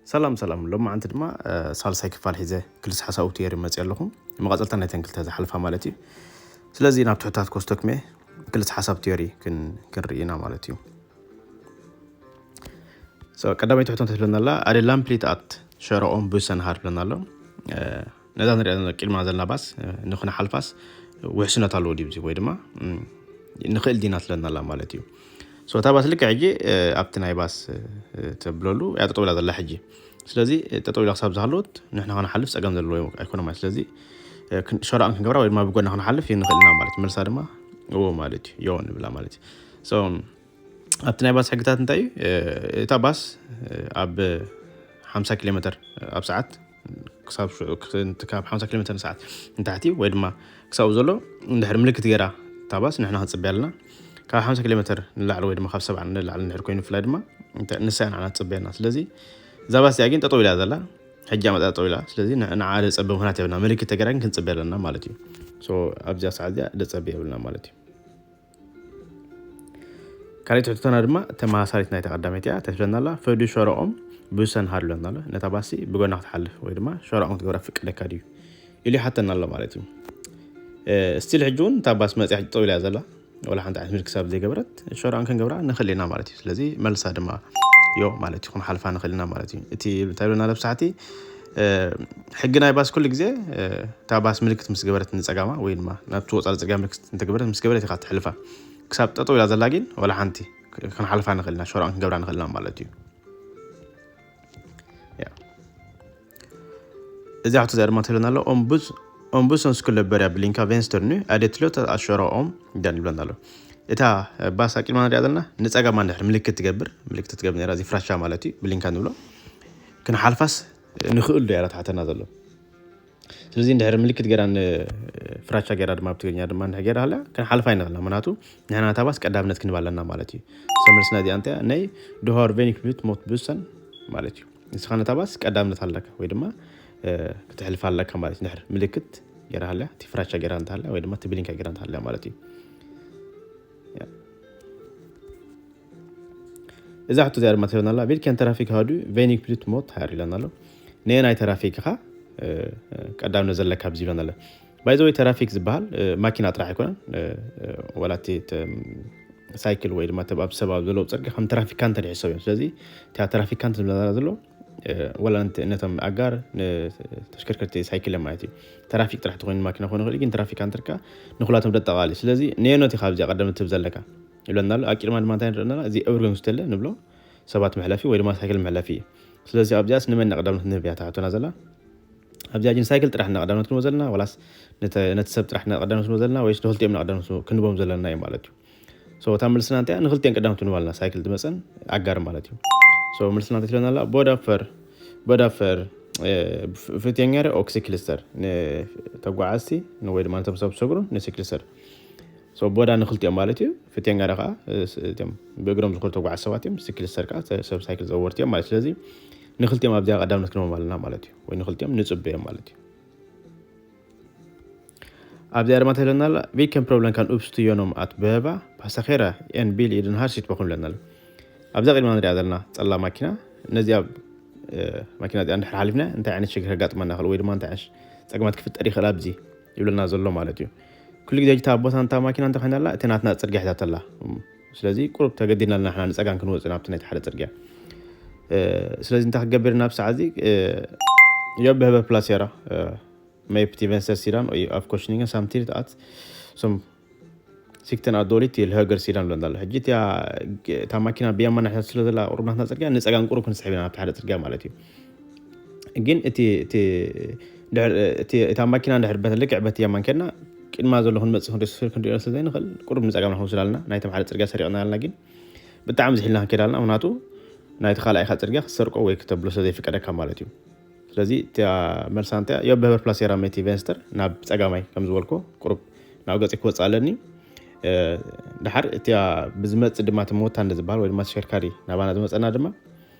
ሰላም ሰላም፣ ሎማዓንቲ ድማ ሳልሳይ ክፋል ሒዘ ክልስ ሓሳብ ቲዮሪ መፅእ ኣለኹ። መቐፀልታ ናይተን ክልተ ዝሓልፋ ማለት እዩ። ስለዚ ናብ ትሕታት ኮስቶክሜ ክልስ ሓሳብ ቲዮሪ ክንርኢ ኢና ማለት እዩ። ቀዳመይቲ ሕቶ እንታይ ትብለና ኣላ? ኣደ ላምፕሊት ኣት ሸረኦም ብሰን ሃር ብለና ኣሎ። ነዛ ንሪኣ ዘለና ቅድማ ዘለና ባስ ንክንሓልፋስ ውሕስነት ኣለዎ ድዩ ወይ ድማ ንኽእል ዲና ትብለና ኣላ ማለት እዩ። እታ ባስ ልክዕ ሕጂ ኣብቲ ናይ ባስ ተብለሉ እያ ጠጠው ኢላ ዘላ ሕጂ። ስለዚ ጠጠው ኢላ ክሳብ ዝሃለወት ንሕና ክንሓልፍ ፀገም ዘለዎ ኣይኮነ ማለት። ስለዚ ሸራን ክንገብራ ወይ ድማ ብጎና ክንሓልፍ ንኽእል ኢና ማለት እዩ። መልሳ ድማ እዎ ማለት እዩ። ዮ ንብላ ማለት እዩ። ኣብቲ ናይ ባስ ሕግታት እንታይ እዩ? እታ ባስ ኣብ ሓምሳ ኪሎ ሜትር ኣብ ሰዓት ክሳብ ሽዑ ክንቲ ካብ ሓምሳ ኪሎ ሜትር ንሰዓት ንታሕቲ ወይ ድማ ክሳብ ዘሎ እንድሕር ምልክት ገይራ እታ ባስ ንሕና ክንፅበያ ኣለና። ካብ ሓምሳ ኪሎ ሜትር ንላዕሊ ወይ ድማ ካብ ሰብዓ ንላዕሊ እንድሕር ኮይኑ ብፍላይ ድማ ንሳ ንዓና ትፅበየና። ስለዚ እዛ ባስ እዚኣ ግን ጠጠው ኢላ ዘላ ሕጂ መጣ ጠጠው ኢላ። ስለዚ ንዓ ደፀበ ምክንያት የብልና። ምልክት ተገይራ ግን ክንፅበ ኣለና ማለት እዩ። ኣብዚኣ ሰዓት እዚኣ ደፀበ የብልና ማለት እዩ። ካልኣይቲ ሕቶና ድማ ተመሳሳሊት ናይታ ቀዳመይቲ እያ። ተትብለና ኣላ ፈዱ ሸረኦም ብሰን ሃር ብለና ኣሎ። ነታ ባሲ ብጎና ክትሓልፍ ወይ ድማ ሸረኦም ክትገብራ ፍቀደካ ድዩ ኢሉ ይሓተና ኣሎ ማለት እዩ። ስቲል ሕጂ እውን እታ ባስ መፅያ ጠው ኢላ ዘላ ወላ ሓንቲ ዓይነት ምልክት ክሳብ ዘይገበረት ሸረኦም ክንገብራ ንኽእል ኢና ማለት እዩ። ስለዚ መልሳ ድማ ዮ ማለት እዩ። ክንሓልፋ ንኽእል ኢና ማለት እዩ። እቲ እንታይ ብለና ለብሳሕቲ ሕጊ ናይ ባስ ኩሉ ግዜ እታ ባስ ምልክት ምስ ገበረት ንፀጋማ ወይ ድማ ናብቲ ወፃኢ ፅርግያ ምልክት እንተገበረት ምስ ገበረት ኢኻ ትሕልፋ። ክሳብ ጠጠው ኢላ ዘላ ግን ወላ ሓንቲ ክንሓልፋ ንኽእልና ሸራን ክንገብራ ንኽእልና ማለት እዩ። እዚ ኣቶ ዘርማ ትብለና ኣሎ። ኦምቡስ ስኩለ በርያ ብሊንካ ቬንስተር ኑ ኣደትሎ ኣሸራኦም ይዳን ይብለና ኣሎ። እታ ባስ ኣቂድማ ንሪኣ ዘለና ንፀጋማ እንድሕር ምልክት ትገብር ምልክት ትገብር ነራ እዚ ፍራሻ ማለት እዩ። ብሊንካ ንብሎ ክንሓልፋስ ንኽእል ዶ ያላ ትሓተና ዘሎ። ስለዚ እንድሕር ምልክት ገይራ ፍራቻ ገይራ ድማ ብትግርኛ ድማ እንድሕር ገይራ ሃላ ክንሓልፋ ይንኽልና። ምክንያቱ ንሕና እታ ባስ ቀዳምነት ክንባ ኣለና ማለት እዩ። ሰመልስና እዚኣ እንታይ ነይ ድሃር ቬኒክ ብት ሞት ብሰን ማለት እዩ። ንስኻ ነታ ባስ ቀዳምነት ኣለካ ወይ ድማ ክትሕልፋ ኣለካ ማለት እዩ። እንድሕር ምልክት ገይራ ሃላ እቲ ፍራቻ ገይራ እንተሃላ ወይ ድማ እቲ ብሊንካ ገይራ እንተሃላ ማለት እዩ። እዛ ሕቶ እዚኣ ድማ ትብለና ኣላ ቪልከን ትራፊክ ሃዱ ቬኒክ ፕሉት ሞት ሃር ይለና ኣሎ። ነየ ናይ ትራፊክ ኢኻ ቀዳምነት ዘለካ ኣብዚ ይብለና ኣሎ። ባይዘወይ ትራፊክ ዝበሃል ማኪና ጥራሕ ኣይኮነን። ዋላ እቲ ሳይክል ወይ ድማ ኣብ ሰብ ኣብ ዘለዉ ፅርጊ ከም ትራፊካንት ይሕሰብ እዮም። ስለዚ እታ ትራፊካንት ዝብለና ዘሎ ወላ ነቶም ኣጋር ተሽከርከርቲ ሳይክል ማለት እዩ። ትራፊክ ጥራሕ ትኾይኑ ማኪና ኮይኑ ክእል ግን ትራፊካንት ርካ ንኩላቶም ደጠቃሊ። ስለዚ ነየኖት ኢኻ ኣብዚኣ ቀደም ትብ ዘለካ ይብለና ኣሎ። ኣቂድማ ድማ እንታይ ንርእና እዚ እብርገን ዝተለ ንብሎ ሰባት መሕለፊ ወይ ድማ ሳይክል መሕለፊ እዩ። ስለዚ ኣብዚኣስ ንመን ቀዳምነት ንህብ እያ ትሓቶና ዘላ? ኣብዚኣ ግን ሳይክል ጥራሕ እናቀዳምነት ክንቦ ዘለና ዋላስ ነቲ ሰብ ጥራሕ እናቀዳምነት ክንቦ ዘለና ወይስ ንክልቲኦም እናቀዳምነት ክንቦም ዘለና እዩ ማለት እዩ። እታ መልስና እንታይ ንክልቲኦም ቀዳምነት ክንቦ ኣለና ሳይክል ዝመፀን ኣጋር ማለት እዩ። መልስና እንታይ ትለና ኣላ? ቦዳፈር ቦዳፈር ፍትኛሪ ኦክሲክልስተር ንተጓዓዝቲ ወይ ድማ ነቶም ሰብ ዝሰግሩ ንሲክልስተር ቦዳ ንክልቲኦም ማለት እዩ። ፍቴንጋዳ ከዓ እም ብእግሮም ዝኮሩ ተጓዓዝ ሰባት እዮም። ሲክል ሰርካ ሰብ ሳይክል ዘወርቲ እዮም ማለት ስለዚ ንክልቲኦም ኣብዚኣ ቀዳምነት ክንቦም ኣለና ማለት እዩ። ወይ ንክልቲኦም ንፅበዮም ማለት እዩ። ኣብዚኣ ድማ ተለና ቪከን ፕሮብለም ካን ኡፕስቱ ዮኖም ኣት በህባ ፓሳኼራ ኤን ቢል ኢድን ሃርሲት በኹም ኣለና። ኣብዛ ቅድማ ንሪኣ ዘለና ፀላ ማኪና ነዚኣ ማኪና እዚኣ እንድሕር ሓሊፍና እንታይ ዓይነት ሽግር ከጋጥመና ይኽእል ወይ ድማ እንታይ ዓይነት ፀገማት ክፍጠር ይኽእል ኣብዚ ይብለና ዘሎ ማለት እዩ። ኩሉ ግዜ ጅታ ኣብ ቦታ እንታ ማኪና እንተ ኮይና ኣላ እቲ ናትና ፅርግያ ሒዛተላ። ስለዚ ቁሩብ ተገዲድና ኣለና ንሕና ንፀጋም ክንወፅእ ናብቲ ናይቲ ሓደ ፅርግያ። ስለዚ እንታይ ክገብር ናብ ሰዓት እዚ ዮብ ህበ ፕላሴራ መይፕቲ ቨንስተር ሲዳን ኣፍ ኮሽኒንገን ሳምቲድ ኣት ሶም ሲክተን ኣዶሊት ይል ሀገር ሲዳን ብለና ኣሎ። ሕጂ እታ ማኪና ብየማና ሕታት ስለ ዘላ ቁሩብ ናትና ፅርግያ ንፀጋም ቁሩብ ክንስሕብ ኢና ናብቲ ሓደ ፅርግያ ማለት እዩ። ግን እቲ እታ ማኪና እንድሕር ልክዕ በቲ የማን ከድና ቅድማ ዘሎ ክንመፅእ ክንሪኦ ስለ ዘይንኽእል ቁሩብ ንፀጋምና ክንወስድ ኣለና። ናይቶም ሓደ ፅርግያ ሰሪቕና ኣለና ግን ብጣዕሚ ዝሒልና ክንከይድ ኣለና። ምክንያቱ ናይቲ ካልኣይካ ፅርግያ ክትሰርቆ ወይ ክተብሎ ስለ ዘይፍቀደካ ማለት እዩ። ስለዚ እቲያ መልሳ እንቲያ ዮብ በህበር ፕላስ ሴራም እቲ ቬንስተር ናብ ፀጋማይ ከም ዝበልኮ ቁሩብ ናብ ገፂ ክወፅእ ኣለኒ። ድሓር እቲያ ብዝመፅእ ድማ እቲ መወታ እንደ ዝበሃል ወይ ድማ ተሽከርካሪ ናባና ዝመፀና ድማ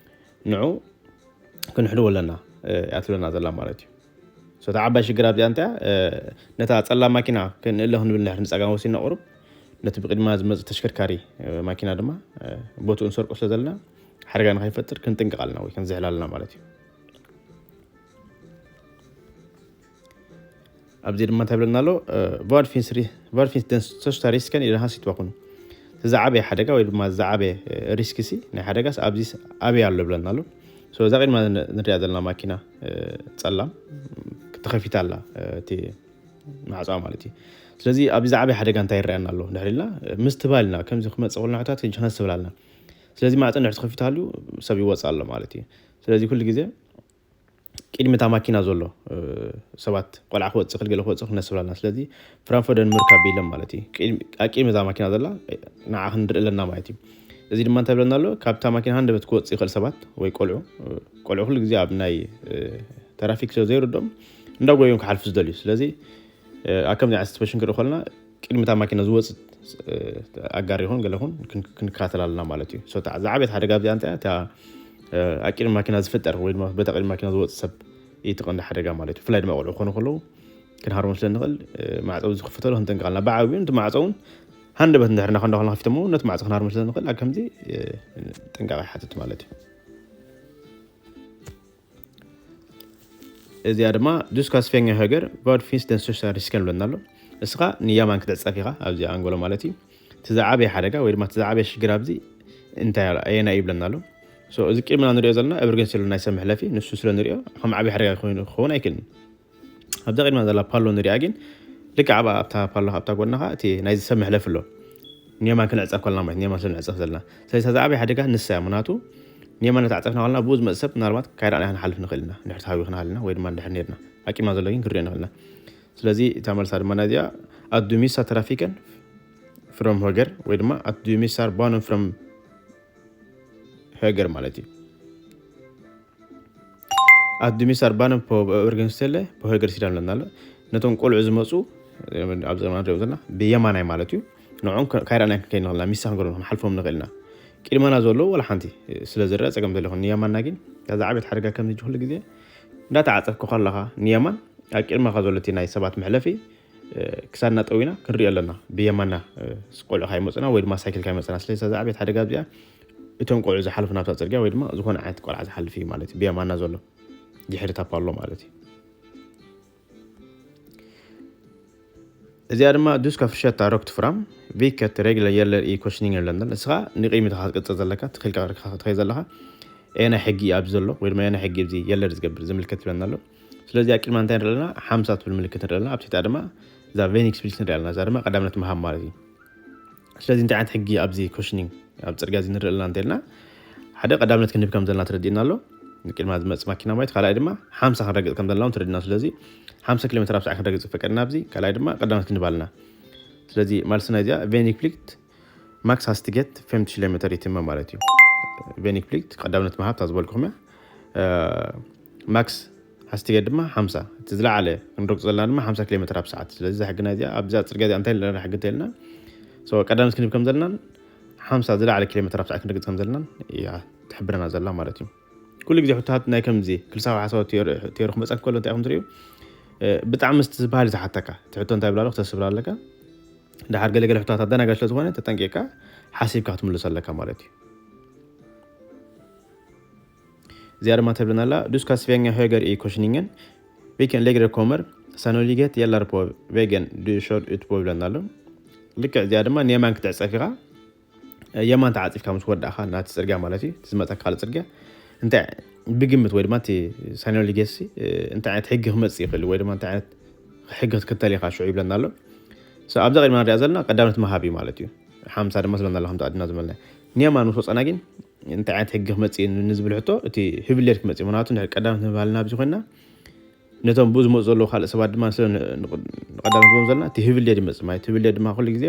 ንዑ ክንሕልዎ ኣለና እያ ትብለና ዘላ ማለት እዩ። እታ ዓባይ ሽግር ኣብዚኣ እንታይ ነታ ፀላ ማኪና ክንእለ ክንብል ንድሕር ንፀጋም ወሲና ቁሩብ ነቲ ብቅድማ ዝመፅእ ተሽከርካሪ ማኪና ድማ ቦትኡ ንሰርቆ ስለ ዘለና ሓደጋ ንኸይፈጥር ክንጥንቀቕ ኣለና ወይ ክንዝሕል ኣለና ማለት እዩ። ኣብዚ ድማ እንታይ ብለና ኣሎ? Var finns den största risken i den här situationen? ዝዓበየ ሓደጋ ወይ ድማ ዝዓበየ ሪስክ ሲ ናይ ሓደጋስ ኣብዚ ኣበይ ኣሎ ብለና ኣሎ። እዛ ቅድማ ንሪኣ ዘለና ማኪና ፀላም ተኸፊታ ኣላ፣ እቲ ማዕፃ ማለት እዩ። ስለዚ ኣብዚ ዝዓበየ ሓደጋ እንታይ ይረኣየና ኣሎ ድሕር ኢልና ምስትባል ኢና። ከምዚ ክመፅእ ከሎ ንሕታት ክንጅ ክነስብል ኣለና። ስለዚ ማዕፀ ንድሕር ተኸፊታ ሃልዩ ሰብ ይወፅእ ኣሎ ማለት እዩ። ስለዚ ኩሉ ግዜ ቅድሚ እታ ማኪና ዘሎ ሰባት ቆልዓ ክወፅእ ክልገለ ክወፅእ ክነስብል ኣለና። ስለዚ ፍራንፎደን ምርካብ ኢለን ማለት እዩ። ኣብ ቅድሚ እዛ ማኪና ዘላ ንዓ ክንርኢ ኣለና ማለት እዩ። እዚ ድማ እንታይ ብለና ኣሎ? ካብታ ማኪና ሃንደበት ክወፅእ ይኽእል ሰባት ወይ ቆልዑ። ቆልዑ ኩሉ ግዜ ኣብ ናይ ተራፊክ ስለ ዘይርዶም እንዳጎዮም ክሓልፉ ዝደልዩ። ስለዚ ኣብ ከምዚ ዓይነት ሲትዌሽን ክርኢ ከለና ቅድሚ እታ ማኪና ዝወፅእ ኣጋር ይኹን ገለ ይኹን ክንከታተል ኣለና ማለት እዩ። ዝዓበየት ሓደጋ ኣብዚኣ እንታይ እያ? ኣብ ቅድሚ ማኪና ዝፍጠር ወይ ድማ በታ ቅድሚ ማኪና ዝወፅእ ሰብ እዩ እቲ ቀንዲ ሓደጋ ማለት እዩ። ብፍላይ ድማ ቆልዑ ክኾኑ ከለዉ ክንሃርሞ ስለ ንኽእል ማዕፀው ዝኽፍተሉ ክንጥንቀቕ ኣለና። ብዓብዩ እቲ ማዕፀ እውን ሃንደበት እንድሕር ናኸንዳ ከልና ከፊቶሞ ነቲ ማዕፀ ክንሃርሞ ስለ ንኽእል ኣብ ከምዚ ጥንቃቐ ይሓትት ማለት እዩ። እዚኣ ድማ Du ska svänga höger, var finns den största risken ብለና ኣሎ። እስኻ ንያማን ክትዕፀፍ ኢኻ ኣብዚ ኣንጎሎ ማለት እዩ። እቲ ዝዓበየ ሓደጋ ወይ ድማ እቲ ዝዓበየ ሽግር ኣብዚ እንታይ ኣየና እዩ ብለና ኣሎ። እዚ ቅድምና ንሪኦ ዘለና እብርገን ስለ ናይ ሰብ መሕለፊ ንሱ ስለ ንሪኦ ከም ዓብዪ ሓደጋ ክኸውን ኣይክእልን። ኣብዛ ቅድማ ዘላ ፓሎ ንሪኣ ግን ልክዕ ኣብ ኣብታ ፓሎ ኣብታ ጎናኻ እቲ ናይዚ ሰብ መሕለፊ ኣሎ። ንየማን ክንዕፀፍ ከለና ማለት ንየማን ስለ ንዕፀፍ ዘለና ስለዚ ዝዓበየ ሓደጋ ንሳ እያ። ምክንያቱ ንየማን ነተዓፀፍና ከለና ብኡ ዝመፅ ሰብ ምናልባት ካይራእና ክንሓልፍ ንኽእል ኢና። ንድሕር ተሃዊ ክንሃልና ወይ ድማ ንድሕር ነርና ኣቂማ ዘሎ ግን ክንሪኦ ንኽእልና። ስለዚ እታ መልሳ ድማ ናዚኣ ኣዱሚሳ ትራፊከን ፍሮም ሆገር ወይ ድማ ኣዱሚሳር ባኖን ፍሮም ሆገር ማለት እዩ። ኣዱሚሳር ባኖን ፖ ኦርገንስቴለ ፖ ሆገር ሲዳን ኣለና ኣሎ። ነቶም ቆልዑ ዝመፁ ኣብ ዘመና ንሪኦም ዘለና ብየማናይ ማለት እዩ። ንዕኦም ካይራና ከይንኽእልና ሚሳ ክንገርም ክንሓልፎም ንኽእልና ቅድመና ዘለዉ ወላ ሓንቲ ስለ ዝረአ ፀገም ዘሎ ይኹን ንየማና ግን እዛ ዓቤት ሓደጋ ከም ዝጂ ኩሉ ግዜ እንዳተዓፀፍኩ ከለኻ ንየማን ኣብ ቅድመኻ ዘሎ እቲ ናይ ሰባት መሕለፊ ክሳድና ጠዊና ክንሪኦ ኣለና። ብየማና ቆልዑ ካይመፁና ወይ ድማ ሳይክል ካይመፅና ስለዚ እዛ ዓቤት ሓደጋ እዚኣ እቶም ቆልዑ ዝሓልፉ ናብታ ፅርግያ ወይ ድማ ዝኾነ ዓይነት ቆልዓ ዝሓልፍ እዩ ማለት እዩ። ብየማና ዘሎ ድሕሪ ታፓሎ ማለት እዩ። እዚኣ ድማ ዱስካ ፍርሸታ ሮክት ፍራም ቪከት ሬግለ የለር ኢ ኮሽኒንግ ኣለና። ንስኻ ንቅድሚት ክትቅፅል ዘለካ ትኽእል ትኸይ ዘለኻ ኤና ሕጊ ኣብዚ ዘሎ ወይ ድማ ኤና ሕጊ ኣብዚ የለር ዝገብር ዝምልከት ይብለና ኣሎ። ስለዚ ኣብ ቅድማ እንታይ ንርኢ ኣለና? ሓምሳ ትብል ምልክት ንርኢ ኣለና። ኣብ ትሕቲኣ ድማ እዛ ቬኒክስ ብሊት ንርኢ ኣለና። እዛ ድማ ቀዳምነት ምሃብ ማለት እዩ። ስለዚ እንታይ ዓይነት ሕጊ ኣብዚ ኮሽኒንግ ኣብ ፅርግያ እዚ ንርኢ ኣለና እንተልና ሓደ ቀዳምነት ክንህብ ከም ዘለና ተረዲእና ኣሎ። ቅድማ ዝመፅ ማኪና ማየት ካልኣይ ድማ ሓምሳ ክንረግፅ ከም ዘለና ተረዲና። ስለዚ ሓምሳ ኪሎ ሜትር ኣብ ሰዓት ክንረግፅ ፈቀድና ኣብዚ ካልኣይ ድማ ቀዳምነት ክንህብ ኣለና። ስለዚ ማልስና እዚኣ ቬኒክ ፕሊክት ማክስ ሃስቲጌት femtio kilometer ይትመ ማለት እዩ። ቬኒክ ፕሊክት ቀዳምነት መሃብታ ዝበልኩኹም እያ። ማክስ ሃስቲጌት ድማ ሓምሳ እቲ ዝለዓለ ክንረግፅ ዘለና ድማ ሓምሳ ኪሎ ሜትር ኣብ ሰዓት። ስለዚ እዛ ሕግና እዚኣ ኣብዛ ፅርግያ እዚኣ እንታይ ዘለና ሕጊ እንተልና ቀዳምነት ክንህብ ከም ዘለናን ሓምሳ ዝለዓለ ኪሎ ሜትር ኣብ ሰዓት ክንረግፅ ከም ዘለናን እያ ትሕብረና ዘላ ማለት እዩ። ኩሉ ግዜ ሕቶታት ናይ ከምዚ ክልሳዊ ሓሳብ ቴሮ ክመፀክ ከሎ እንታይ ከም ትሪኡ ብጣዕሚ ምስቲ ዝበሃል እዩ ዝሓተካ። እቲ ሕቶ እንታይ ብላ ኣሎ ክተስብላ ኣለካ። ድሓር ገለገለ ሕቶታት ኣደናጋይ ስለ ዝኾነ ተጠንቂቕካ ሓሲብካ ክትምልሶ ኣለካ ማለት እዩ። እዚኣ ድማ ተብለና ኣላ ዱስካ ስቬኛ ሆገር ኢ ኮሽኒንገን ቪከን ሌግረ ኮመር ሳኖሊገት የላር ፖ ቬገን ዱሾድ እትቦ ይብለና ኣሎ። ልክዕ እዚኣ ድማ ንየማን ክትዕፀፍ ኢኻ። የማን ተዓፂፍካ ምስ ወዳእኻ ናቲ ፅርግያ ማለት እዩ እቲ ዝመፀካ ካልእ ፅርግያ እንታይ ብግምት ወይ ድማ እቲ ሳይኖሊጌሲ እንታይ ዓይነት ሕጊ ክመፅእ ይኽእል ወይ ድማ እንታይ ዓይነት ሕጊ ክትክተል ኢኻ ሽዑ ይብለና ኣሎ። ኣብዛ ቅድማ ንሪኣ ዘለና ቀዳምነት መሃብ እዩ ማለት እዩ። ሓምሳ ድማ ዝበልና ኣሎ ከምቲ ቅድና ዝበልና ንየማን ምስ ወፀና ግን እንታይ ዓይነት ሕጊ ክመፅእ እዩ ንዝብል ሕቶ እቲ ህብሌድ ክመፅእ እዩ። ምክንያቱ ቀዳምነት ምባልና ኣብዚ ኮይና ነቶም ብኡ ዝመፁ ዘለዉ ካልእ ሰባት ድማ ስለ ንቀዳምነት ቦም ዘለና እቲ ህብሌድ ይመፅእ ማለት ህብሌድ ድማ ኩሉ ግዜ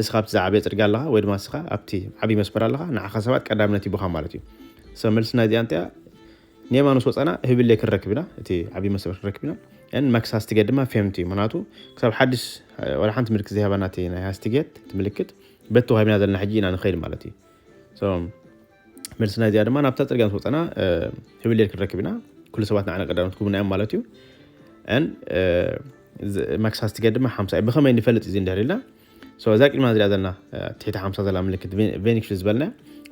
እስኻ ኣብቲ ዝዓበየ ፅርግያ ኣለኻ ወይ ድማ እስኻ ኣብቲ ዓብዪ መስመር ኣለኻ ንዓኻ ሰባት ቀዳምነት ይቡኻ ማለት እዩ። ሰብ መልስና እዚኣ እንተያ ንየማን ምስ ወፃና ህብሌ ክንረክብ ኢና እቲ ዓብዪ መስመር ክንረክብ ኢና። ን ማክስ ሃስቲጌት ድማ ፌምቲ እዩ ምክንያቱ ክሳብ ሓድሽ ወላ ሓንቲ ምልክት ዘይሃባና እቲ ናይ ሃስቲጌት እቲ ምልክት በቲ ዋሂብና ዘለና ሕጂ ኢና ንኸይድ ማለት እዩ። መልስና እዚኣ ድማ ናብታ ፅርግያ ምስ ወፀና ህብሌድ ክንረክብ ኢና። ኩሉ ሰባት ንዓና ቀዳምነት ክቡና እዮም ማለት እዩ። ን ማክስ ሃስቲጌት ድማ ሓምሳ እዩ። ብኸመይ ንፈልጥ እዚ እንድሕር ኢልና እዛ ቅድማ ዝሪኣ ዘለና ትሕቲ ሓምሳ ዘላ ምልክት ቬኒክሽ ዝበልና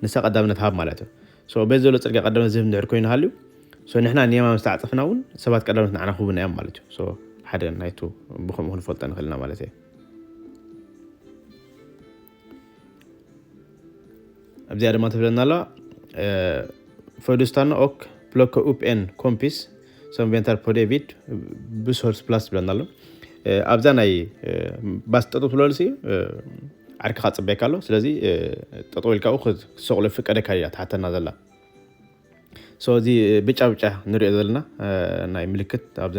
ንሳ ቀዳምነት ሃብ ማለት እዩ። So በዚ ዘሎ ፅርግያ ቀዳመት ዝህብ እንድሕር ኮይኑ ሃልዩ፣ so ንሕና ንየማን ዝተዓፀፍና እውን ሰባት ቀዳመት ንዓና ክህቡና እዮም ማለት እዩ። So ሓደ ናይቱ ብከምኡ ክንፈልጦ ንኽእል ኢና ማለት እየ። ኣብዚኣ ድማ ትብለና ኣለዋ፣ för du stannar och plockar upp en kompis som väntar på dig vid bussholdplats ትብለና ኣሎ። ኣብዛ ናይ ባስ ጠጠው ትብለሉ ሲ ዓርክኻ ፅበየካ ኣሎ። ስለዚ ጠጠው ኢልካ ክትሰቕሎ ፍቀደካ እያ ትሓተና ዘላ። So እዚ ብጫ ብጫ ንሪኦ ዘለና ናይ ምልክት ኣብዚ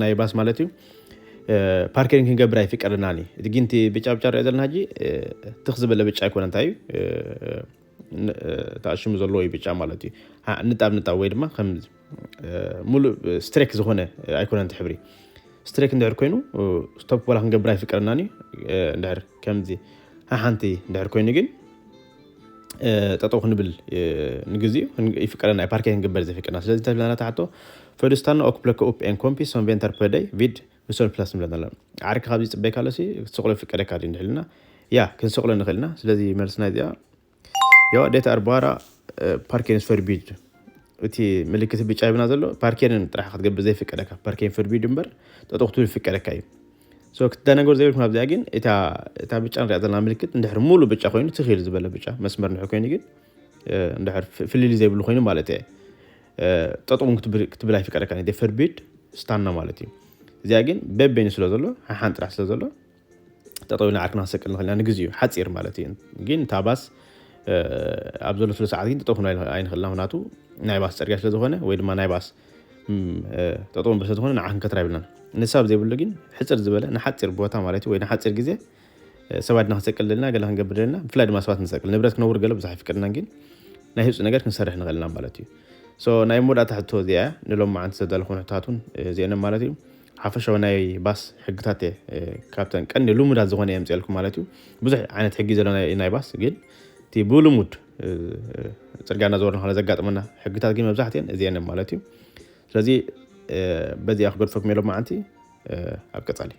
ናይ ባስ ማለት እዩ። ፓርኪንግ ክንገብር ኣይፍቀደናን እዩ። እቲ ግን እቲ ብጫ ብጫ ንሪኦ ዘለና ሕጂ ትኽ ዝበለ ብጫ ኣይኮነ፣ እንታይ እዩ ተኣሽሙ ዘለዎ እዩ ብጫ ማለት እዩ። ንጣብ ንጣብ ወይ ድማ ከም ሙሉእ ስትሬክ ዝኾነ ኣይኮነን እቲ ሕብሪ። ስትሬክ እንድሕር ኮይኑ ስቶፕ ወላ ክንገብር ኣይፍቀደናን እዩ። እንድሕር ከምዚ ሓሓንቲ እንድሕር ኮይኑ ግን ጠጠው ክንብል ንግዜኡ ይፍቀደና፣ ፓርኪንግ ክንግበር ዘይፍቀደና። ስለዚ ተብለና ተሓቶ ፈዱስታና ኦክ ፕለከ ኡፕ ኤን ኮምፒ ሶም ቬንተር ፐደይ ቪድ ምሶል ፕላስ ንብለና ኣለና። ዓርኪ ካብዚ ፅበይ ካለሲ ክትሰቕሎ ይፍቀደካ ድዩ እንድሕልና? ያ ክንሰቕሎ ንኽእልና። ስለዚ መልስና እዚኣ ዮ ዴት ኣርባራ ፓርኪንግ ፈርቢድ፣ እቲ ምልክት ብጫ ይብና ዘሎ ፓርኪንግ ጥራሕ ክትገብር ዘይፍቀደካ፣ ፓርኪንግ ፈርቢድ እምበር ጠጠው ክትብል ይፍቀደካ እዩ። So ክትደናገር ዘይብልኩም ኣብዚኣ ግን እታ ብጫ ንሪኣ ዘለና ምልክት እንድሕር ሙሉ ብጫ ኮይኑ ትኽእል ዝበለ ብጫ መስመር እንድሕር ኮይኑ ግን እንድሕር ፍልልይ ዘይብሉ ኮይኑ ማለት እየ። ጠጠው ክትብል ኣይፍቀደካ፣ ፈርቢድ ስታና ማለት እዩ። እዚኣ ግን በበይኑ ስለ ዘሎ ሓሓን ጥራሕ ስለ ዘሎ ጠጠው ኢልና ዓርክና ክሰቅል ንኽእል ኢና ንግዜኡ ሓፂር ማለት እዩ። ግን እታ ባስ ኣብ ዘሎ ስለ ሰዓት ግን ጠጠው ክንብል ኣይንኽእልና፣ ምክንያቱ ናይ ባስ ፅርግያ ስለ ዝኾነ ወይ ድማ ናይ ባስ ጠጠው ንብል ስለ ዝኾነ ንዓ ክንከትራ ይብልናን። ንሳ ኣብ ዘይብሉ ግን ሕፅር ዝበለ ንሓፂር ቦታ ማለት እዩ ወይ ንሓፂር ግዜ ሰባት ድና ክንሰቅል ደልና ገለ ክንገብር ደልና ብፍላይ ድማ ሰባት ንሰቅል ንብረት ክነውር ገለ ብዙሕ ኣይፍቀድናን። ግን ናይ ህፁ ነገር ክንሰርሕ ንኽእልና ማለት እዩ። So ናይ መወዳእታ ሕቶ እዚኣ ንሎም መዓንቲ ዘዳለኹን ሕቶታት እውን እዚአን ማለት እዩ። ሓፈሻዊ ናይ ባስ ሕግታት እየ ካብተን ቀንዲ ልሙዳት ዝኾነ እየ ምፅአልኩም ማለት እዩ። ብዙሕ ዓይነት ሕጊ ዘሎ ናይ ባስ ግን እቲ ብልሙድ ፅርግያ እናዘወርና ከለ ዘጋጥመና ሕግታት ግን መብዛሕትአን እዚአን ማለት እዩ። ስለዚ በዚኣ ክገድፈኩም የሎም መዓንቲ ኣብ ቀፃሊ